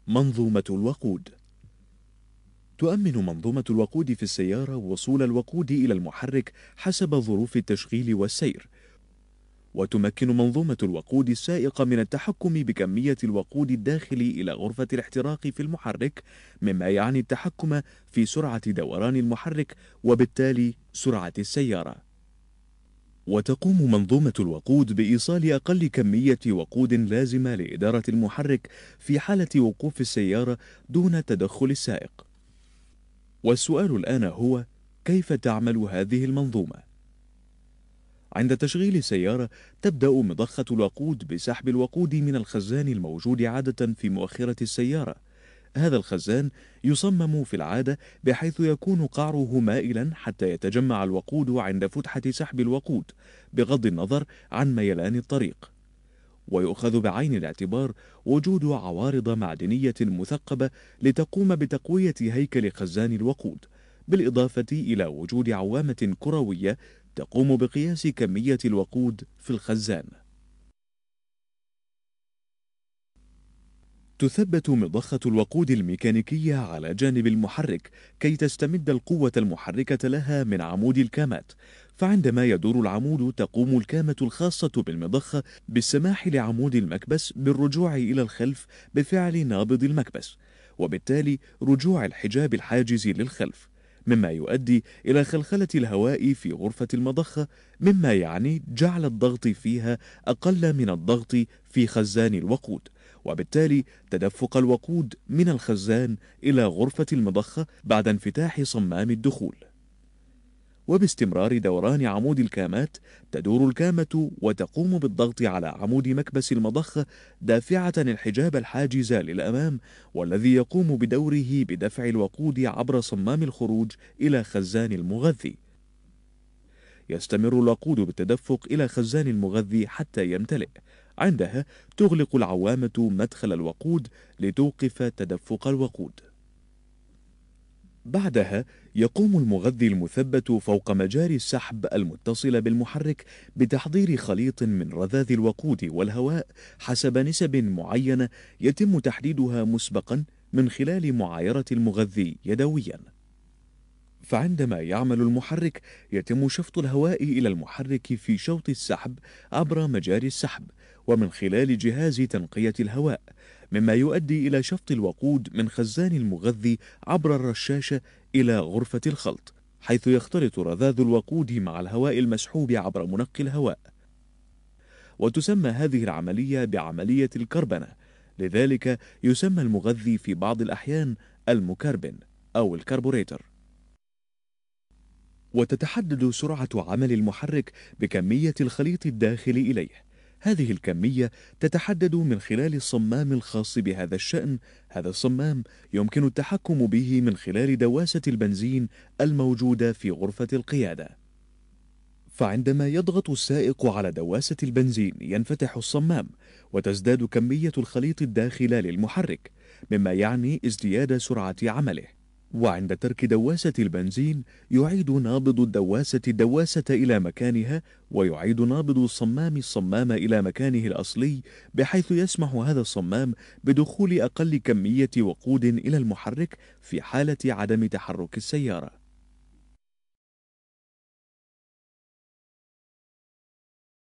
منظومة الوقود. تؤمن منظومة الوقود في السيارة وصول الوقود إلى المحرك حسب ظروف التشغيل والسير، وتمكن منظومة الوقود السائق من التحكم بكمية الوقود الداخل إلى غرفة الاحتراق في المحرك، مما يعني التحكم في سرعة دوران المحرك وبالتالي سرعة السيارة. وتقوم منظومة الوقود بإيصال أقل كمية وقود لازمة لإدارة المحرك في حالة وقوف السيارة دون تدخل السائق. والسؤال الآن هو: كيف تعمل هذه المنظومة؟ عند تشغيل السيارة تبدأ مضخة الوقود بسحب الوقود من الخزان الموجود عادة في مؤخرة السيارة. هذا الخزان يصمم في العادة بحيث يكون قعره مائلا حتى يتجمع الوقود عند فتحة سحب الوقود بغض النظر عن ميلان الطريق. ويؤخذ بعين الاعتبار وجود عوارض معدنية مثقبة لتقوم بتقوية هيكل خزان الوقود، بالإضافة إلى وجود عوامة كروية تقوم بقياس كمية الوقود في الخزان. تثبت مضخة الوقود الميكانيكية على جانب المحرك كي تستمد القوة المحركة لها من عمود الكامات، فعندما يدور العمود تقوم الكامة الخاصة بالمضخة بالسماح لعمود المكبس بالرجوع إلى الخلف بفعل نابض المكبس، وبالتالي رجوع الحجاب الحاجز للخلف، مما يؤدي إلى خلخلة الهواء في غرفة المضخة، مما يعني جعل الضغط فيها أقل من الضغط في خزان الوقود، وبالتالي تدفق الوقود من الخزان إلى غرفة المضخة بعد انفتاح صمام الدخول. وباستمرار دوران عمود الكامات تدور الكامة وتقوم بالضغط على عمود مكبس المضخة دافعة الحجاب الحاجز للأمام، والذي يقوم بدوره بدفع الوقود عبر صمام الخروج إلى خزان المغذي. يستمر الوقود بالتدفق إلى خزان المغذي حتى يمتلئ. عندها تغلق العوامة مدخل الوقود لتوقف تدفق الوقود. بعدها يقوم المغذي المثبت فوق مجاري السحب المتصلة بالمحرك بتحضير خليط من رذاذ الوقود والهواء حسب نسب معينة يتم تحديدها مسبقا من خلال معايرة المغذي يدويا. فعندما يعمل المحرك يتم شفط الهواء إلى المحرك في شوط السحب عبر مجاري السحب ومن خلال جهاز تنقية الهواء، مما يؤدي إلى شفط الوقود من خزان المغذي عبر الرشاشة إلى غرفة الخلط، حيث يختلط رذاذ الوقود مع الهواء المسحوب عبر منقي الهواء. وتسمى هذه العملية بعملية الكربنة، لذلك يسمى المغذي في بعض الأحيان المكربن أو الكربوريتر. وتتحدد سرعة عمل المحرك بكمية الخليط الداخل إليه. هذه الكمية تتحدد من خلال الصمام الخاص بهذا الشأن. هذا الصمام يمكن التحكم به من خلال دواسة البنزين الموجودة في غرفة القيادة. فعندما يضغط السائق على دواسة البنزين ينفتح الصمام وتزداد كمية الخليط الداخل للمحرك، مما يعني ازدياد سرعة عمله. وعند ترك دواسة البنزين يعيد نابض الدواسة إلى مكانها، ويعيد نابض الصمام إلى مكانه الأصلي، بحيث يسمح هذا الصمام بدخول أقل كمية وقود إلى المحرك في حالة عدم تحرك السيارة.